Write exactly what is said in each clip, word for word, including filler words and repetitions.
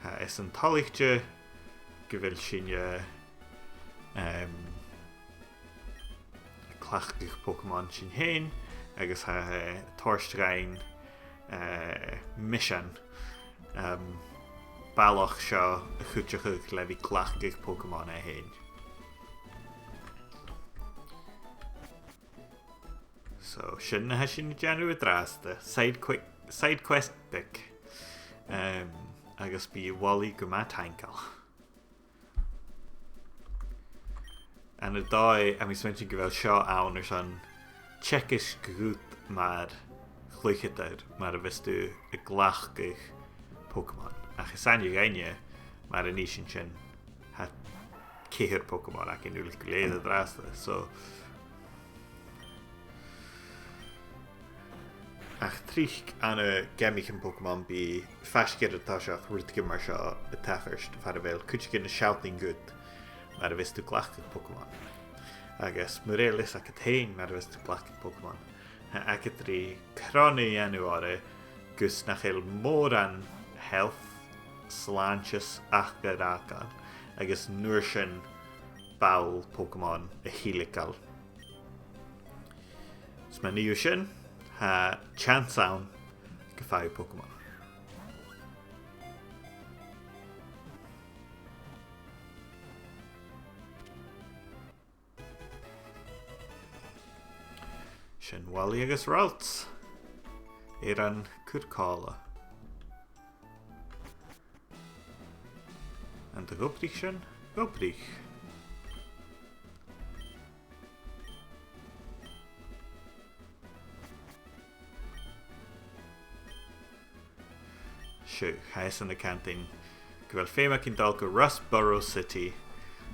eh, is an toilichte gu bheil sinne, eh, em, a' cleachdadh Pokémon sinn fhèin, agus tha, eh, toirt dhuinn, eh, misean, em, balach seo a chuideachadh le bhith a' cleachdadh Pokémon e fhèin. So, sin na tha sinn a' dèanamh an-dràsta. Side qui-, side quest beag. Em, agus bidh Wally gu math taingeil. Ann an dòigh, tha mi a' smaointinn gu bheil seo ann airson teagasg dhut mar chluicheadair, mar a bhios tu a' cleachdadh Pokémon. Ach 's aithne dhuinne, mar a nì sinn sin, tha ceithir Pokémon againn uilig gu lèir an-dràsta, so. Ach tric ann an geamaichean Pokémon bidh faisg air an toiseach rudeigin mar seo a' tachairt far a bheil cuideigin a' sealltainn dhut mar a bhios tu a' cleachdadh Pokémon. Agus mura h-eil fhios agad fhèin mar a bhios tu a' cleachdadh Pokémon, tha agad ri cron a dhèanamh orra gus nach eil mòran health, slàinteas aca ri fhàgail, agus an uair sin ball Pokémon a thilgeil. Is ma nì thu sin, tha chance ann gum faigh thu Pokémon. Sin Wally agus Ralts air an cur còmhla. An do dh'obraich sin? Dh'obraich. Seo, tha esan a' cantainn gu bheil feum againn dol gu Rustboro City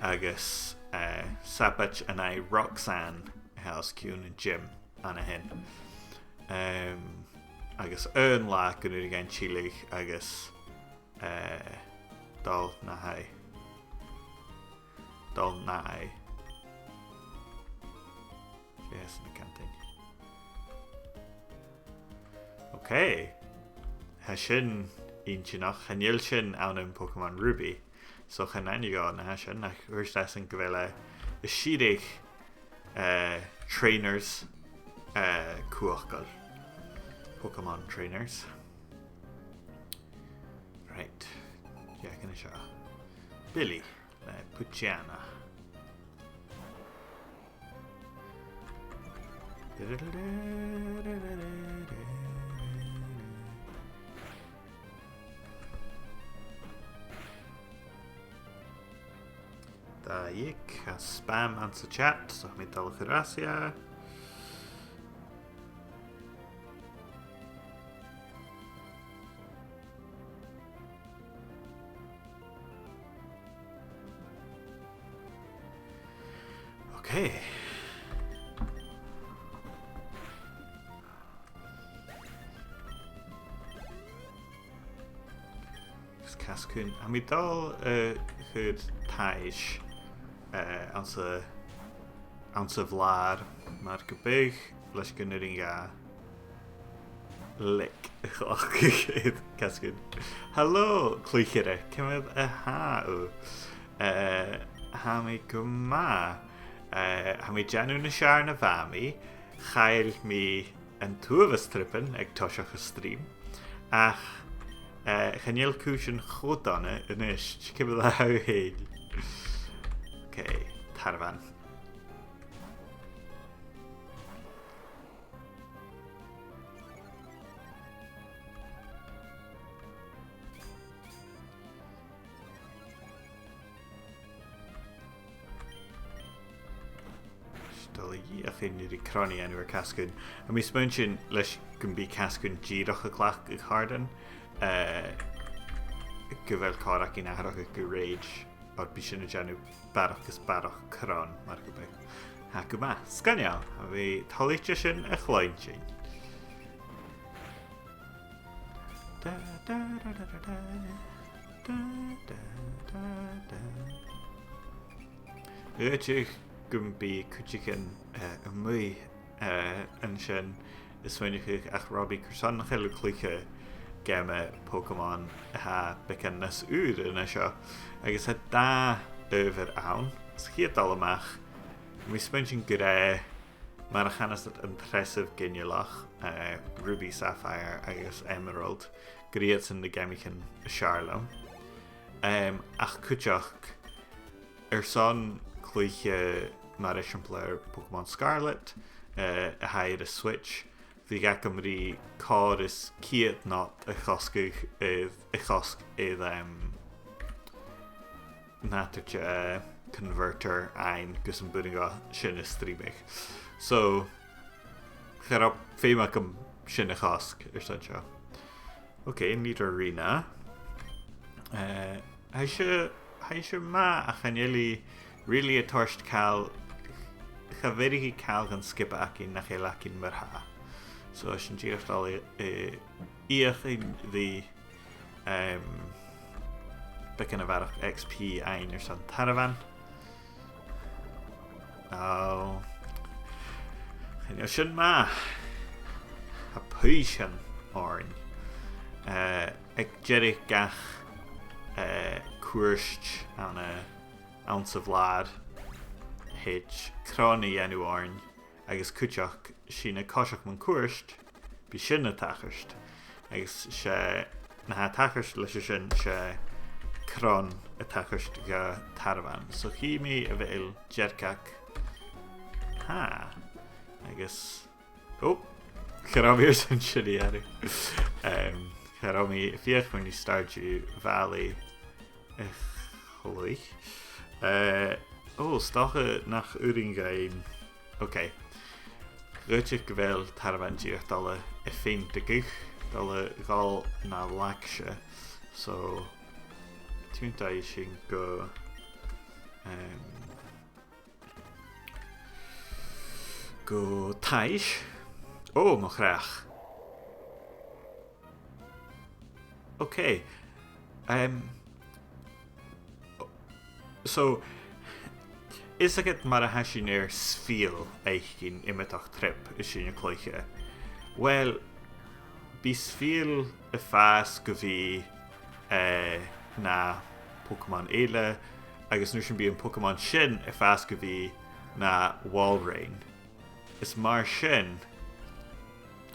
agus, eh, sabaid an aghaidh Roxanne a tha os cionn an gym an sin. Em, agus aon latha gun urrainn dhuinn tilleadh agus, eh, dol na aghaidh. Dol na aghaidh. Dè tha esan a' cantainn? Ok. Tha sin inntinneach. Chan eil sin ann am Pokémon Ruby. So chan aithne dhomh na tha sin, ach thuirt esan gu bheil e a' sireadh, eh, trainers, eh, cumhachdail. Pokémon trainers. Right. Dè th' againn an seo? Billy le Poochyena. Dà dhiog, tha spam anns a' chat, so tha mi a' dol a chur às dha. Ok. Is Cascoon, tha mi a' dol, eh, a chur tais, eh, anns a', anns a' bhlàr, mar gum biodh, leis gun urrainn dha lick a chleachdadh air Cascoon. Hello, cluicheara, ciamar a tha thu? Eh, tha mi gu math. Eh, tha mi a' dèanamh nas fheàrr na bha mi. Chaill mi an t-uabhas tripean aig toiseach an stream. Ach, eh, chan eil cùisean cho dona a-nis. Ciamar a tha thu fhèin? Ok, tarbhan. Is dòcha gu bheil mi a' cronaigeadh an uair Cascoon. Tha mi a' smaointinn leis gum bi Cascoon dìreach a' cleachdadh Harden, eh, gu bheil còir againn atharrachadh gu Rage, oir bidh sin a' dèanamh barrachd is barrachd cron, mar gum biodh. Tha gu math. Sgoinneil, tha mi toilichte sin a chluinntinn. Da, da, da. Dh'fhaodte gum bi cuideigin, eh, a-muigh, eh, an sin a' smaoineachadh, ach Robbie, carson nach eil thu a' cluiche geama Pokémon a tha beagan nas ùire na seo. Agus tha dà adhbhar ann. Sa chiad dol a-mach, tha mi a' smaointinn gur e mar a chanas iad an treasamh ginealach, eh, Ruby, Sapphire agus Emerald, gur iadsan na geamaichean as fheàrr leam. Em, ach cuideachd, airson cluiche mar eisimpleir Pokémon Scarlet, eh, a tha air an Switch, bhiodh agam ri còrr is ceud not a chosg air, a chosg air, em, nàdar de, eh, converter fhaighinn gus am b' urrainn dhomh sin a streamaigeadh. So, cha robh feum agam sin a chosg airson seo. Ok, Nidorina. Eh, tha ise, tha ise math, ach chan eil i really a' toirt càil, cha bheiridh i càil dhan sgioba againn nach eil againn mar-thà. So, tha sinn dìreach a' dol a, a, fheuchainn ri, em, beagan a bharrachd X P fhaighinn airson tarbhan. Ò. Chan eil sin math. Tha puinnsean oirnn. Eh, aig deireadh gach, eh, cuairt ann an, anns a' bhlàr, thèid cron a dhèanamh oirnn, agus cuideachd, sinn a' coiseachd mun cuairt, bidh sin a' tachairt. Agus 's e, na tha a' tachairt leis a sin, 's e cron a' tachairt dha tarbhan. So chì mi a bheil dearcadh. Ha. Agus, ò, cha robh mi airson sin a dhèanamh. Em, cha robh mi a' feuchainn ri Stardew Valley a chluich. Eh, ò, 's dòcha nach urrainn dhuinn. Ok. Dh'fhaodte gu bheil tarbhan dìreach a' dol a, a pheantadh, a' dol a dhol na laigse. So, tionndaidh sinn gu, em, gu taibhs. Ò, mo chreach. Ok. Em, so, is agad mar a tha sinn air Spheal fhaicinn iomadach trip is sinn a' cluiche. Well, bidh Spheal a' fàs gu bhith, eh, na Pokémon eile, agus an uair sin bidh am Pokémon sin a' fàs gu bhith na Walrein. Is mar sin,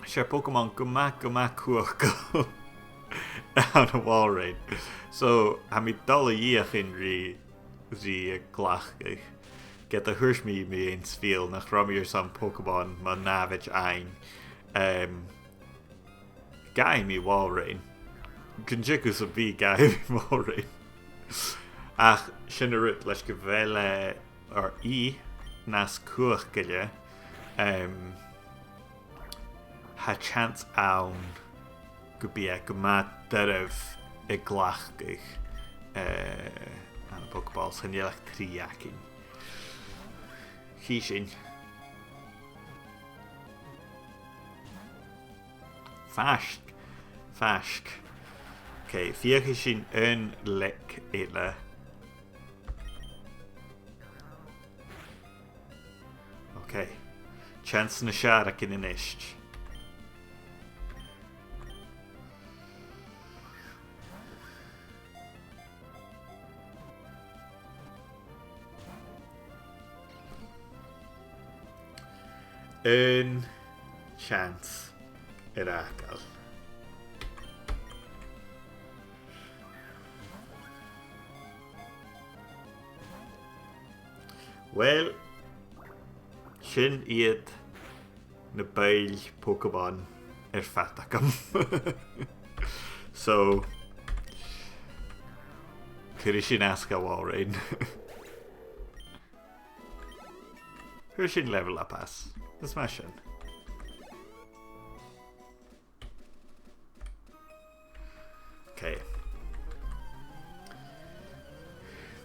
's e Pokémon gu math, gu math cumhachdail a th' ann an Walrein. So, tha mi a' dol a dh'fheuchainn ri, ri a ghlacadh. Ged a thuirt mi mu dheidhinn Spheal nach robh mi airson Pokémon mo nàmhaid fhaighinn. Em, gabhaidh mi Walrein. Gun teagamh sam bith gabhaidh mi Walrein. Ach sin an rud leis gu bheil e, or i, nas cumhachdaile, em, tha chance ann gum bi e gu math doirbh a ghlacadh, eh, ann am Pokéballs, chan eil ach trì againn. Chì sinn. Faisg. Faisg. Ok, feuchaidh sinn aon leig eile. Ok. Chance nas fheàrr againn a-nis. Aon chance air fhàgail. Well, sin iad na buill Pokémon air fad agam. So, cuiridh sinn às dha Walrein. Chuir sinn level up às. Is math sin. Ok.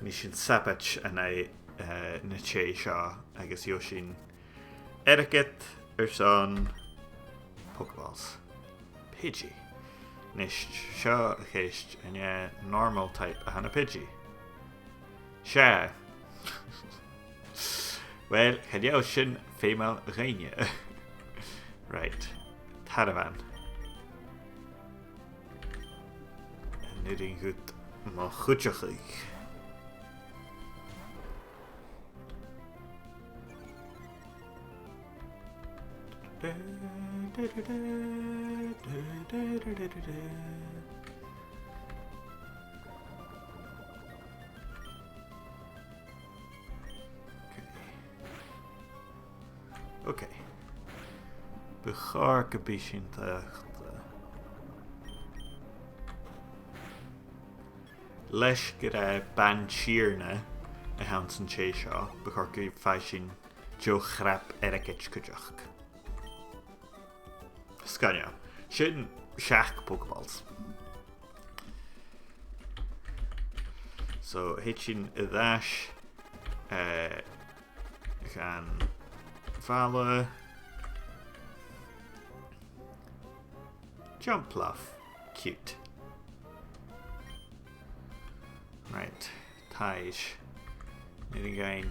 Nì sinn sabaid an aghaidh, eh, na tè seo agus gheibh sinn airgead airson Pokéballs. Pidgey. Nis, seo a' cheist, an e normal type a th' ann am Pidgey? 'S e. Well, chan eil sin feumail dhuinne. Right. Tarbhan. Air an gcuid mo chuideachadh. Ok. Bu chòir gum bi sinn taghta. Leis gur e Bann Tighearna a th' anns an tè seo, bu chòir gum faigh sinn deagh chrap airgid cuideachd. Sgoinneil. Sin seachd Pokeballs. So, thèid sinn air ais, eh, dhan fhalla. Jumpluff. Cute. Right. Taibhse. Nì mi fhìn.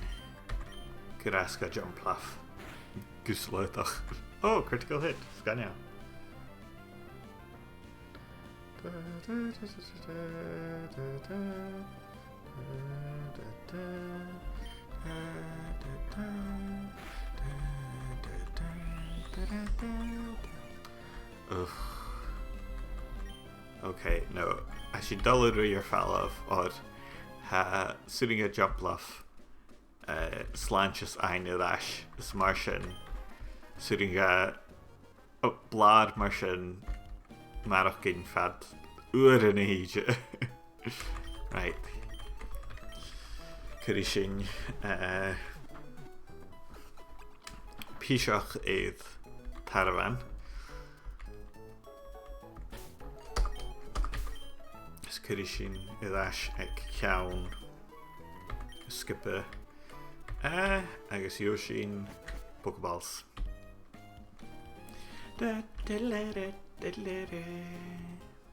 Gu dearbh, Jumpluff. Gu slaodach. Oh, critical hit. Sgoinneil. Ugh. Ok, no. Tha sinn a' dol a ruith air falbh, oir tha Surringa Jumpluff, eh, slàinte is aithne air ais, is mar sin, Surringa, oh, blàr mar sin, maireachdainn fad uairean a thìde. Right. Cuiridh sinn, eh, piseach air tarbhan. Is cuiridh sinn air ais aig ceann sgioba. Eh, agus gheibh sinn Pokeballs. Da, da, la, da, da, la, da.